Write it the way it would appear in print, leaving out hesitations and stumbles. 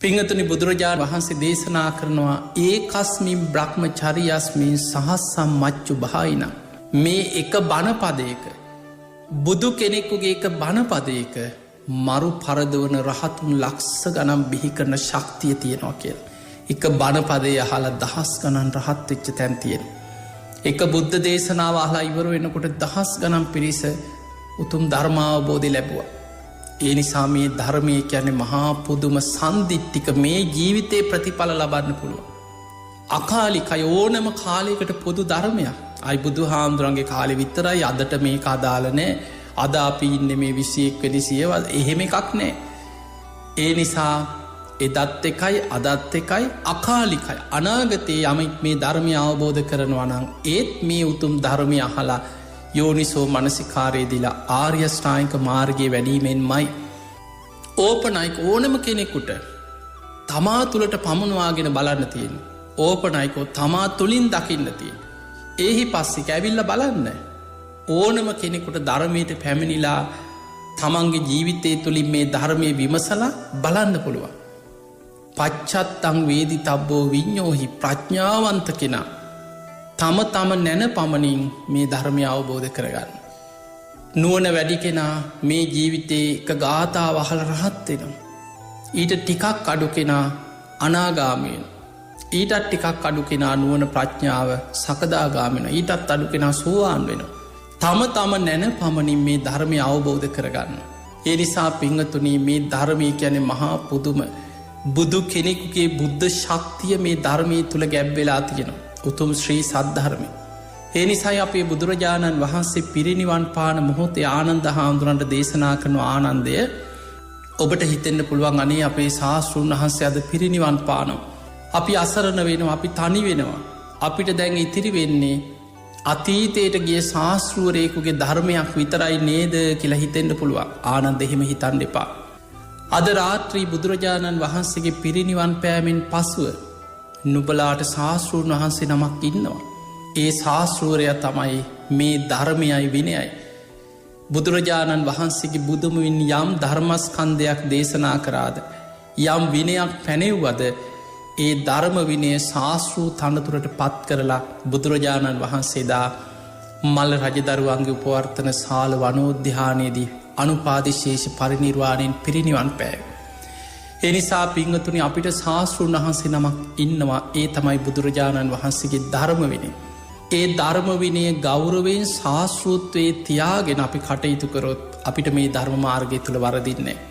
පිංහතුනි, බුදුරජාණන් වහන්සේ දේශනා කරනවා ඒකස්මින් බ්‍රහ්මචරියස්මින් සහස්සම් මච්චු භායින, මේ එක බණපදයක, බුදු කෙනෙකුගේ එක බණපදයක මරු පරදවන රහතුන් ලක්ෂ ගණන් බිහි කරන ශක්තිය තියෙනවා කියලා. එක බණපදය අහලා දහස් ගණන් රහත් වෙච්ච තැන් තියෙනවා. එක බුද්ධ දේශනාව අහලා ඉවර වෙනකොට දහස් ගණන් පිරිස උතුම් ධර්මාවබෝධය ලැබුවා. ඒ නිසා මේ ධර්මය කියන්නේ මහා පුදුම සන්දිට්ඨික, මේ ජීවිතේ ප්‍රතිඵල ලබන්න පුළුවන්. අකාලිකයි, ඕනම කාලයකට පොදු ධර්මයක්. අයි බුදුහාමුදුරන්ගේ කාලෙ විතරයි, අදට මේක අදාළ නෑ. අද අපි ඉන්නේ මේ 21 වෙනි සියවස, එහෙම එකක් නෑ. ඒ නිසා එදත් එකයි අදත් එකයි, අකාලිකයි. අනාගතයේ යමෙක් මේ ධර්මය අවබෝධ කරනවා නම් ඒත් මේ උතුම් ධර්මය අහලා යෝනිසෝ මනසිකාරය දීලා ආර්ය ශ්‍රාංක මාර්ගයේ වැඩීමෙන්මයි. ඕපනයික, ඕනම කෙනෙකුට තමා තුළට පමුණවාගෙන බලන්න තියෙන. ඕපනයිකෝ, තමා තුළින් දකින්න තියෙන. ඒහි පස්සික, ඇවිල්ලා බලන්න. ඕනම කෙනෙකුට ධර්මයට පැමිණිලා තමන්ගේ ජීවිතය තුළින් මේ ධර්මය විමසලා බලන්න පුළුවන්. පච්චත්තං වේදිතබ්බෝ විඤ්ඤෝහි, ප්‍රඥාවන්ත කෙනා තම තම නැන පමණින් මේ ධර්මය අවබෝධ කරගන්න. නුවණ වැඩි කෙනා මේ ජීවිතේ එක ගාථාව අහලා රහත් වෙනවා. ඊට ටිකක් අඩු කෙනා අනාගාමී වෙනවා. ඊටත් ටිකක් අඩු කෙනා නුවණ ප්‍රඥාව සකදාගාමී වෙනවා. ඊටත් අඩු කෙනා සෝවාන් වෙනවා. තම තම නැන පමණින් මේ ධර්මය අවබෝධ කරගන්න. ඒ නිසා පින්වතුනි, මේ ධර්මය කියන්නේ මහා පුදුම බුදු කෙනෙකුගේ බුද්ධ ශක්තිය මේ ධර්මයේ තුල ගැබ් වෙලා තියෙනවා. උතුම් ශ්‍රී සද්ධර්මය. ඒ නිසායි අපේ බුදුරජාණන් වහන්සේ පිරිනිවන් පාන මොහොතේ ආනන්ද හාමුදුරන්ට දේශනා කරන ආනන්දය, ඔබට හිතෙන්න පුළුවන් අනේ අපේ ශාස්ත්‍රුන් වහන්සේ අද පිරිනිවන් පානවා. අපි අසරණ වෙනවා, අපි තනි වෙනවා. අපිට දැන් ඉතිරි වෙන්නේ අතීතයට ගිය ශාස්ත්‍රූවරයෙකුගේ ධර්මයක් විතරයි නේද කියලා හිතෙන්න පුළුවන්. ආනන්ද, එහෙම හිතන්න එපා. අද රාත්‍රී බුදුරජාණන් වහන්සේගේ පිරිනිවන් පෑමෙන් පසුව නුඹලාට ශාස්ත්‍රූන් වහන්සේ නමක් ඉන්නවා. ඒ ශාස්ත්‍රූවරයා තමයි මේ ධර්මයයි විනයයි. බුදුරජාණන් වහන්සේගේ බුදුමුවින් යම් ධර්මස්කන්ධයක් දේශනා කරාද, යම් විනයක් පැනෙව්වද, ඒ ධර්ම විනය ශාස්ත්‍රූ තනතුරට පත් කරලා බුදුරජාණන් වහන්සේ දා මල්ල රජදරුවන්ගේ උපවර්තන ශාල වනෝද්‍යානයේදී අනුපාදිශේෂ පරිනිර්වාණයෙන් පිරිනිවන් පෑවේ. ඒ නිසා පින්වතුනි, අපිට ශාස්ත්‍රුන් වහන්සේ නමක් ඉන්නවා. ඒ තමයි බුදුරජාණන් වහන්සේගේ ධර්ම විනය. ඒ ධර්ම විනය ගෞරවයෙන් ශාස්ත්‍රූත්වයේ තියාගෙන අපි කටයුතු කරොත් අපිට මේ ධර්ම මාර්ගය තුල වරදින්නේ නැහැ.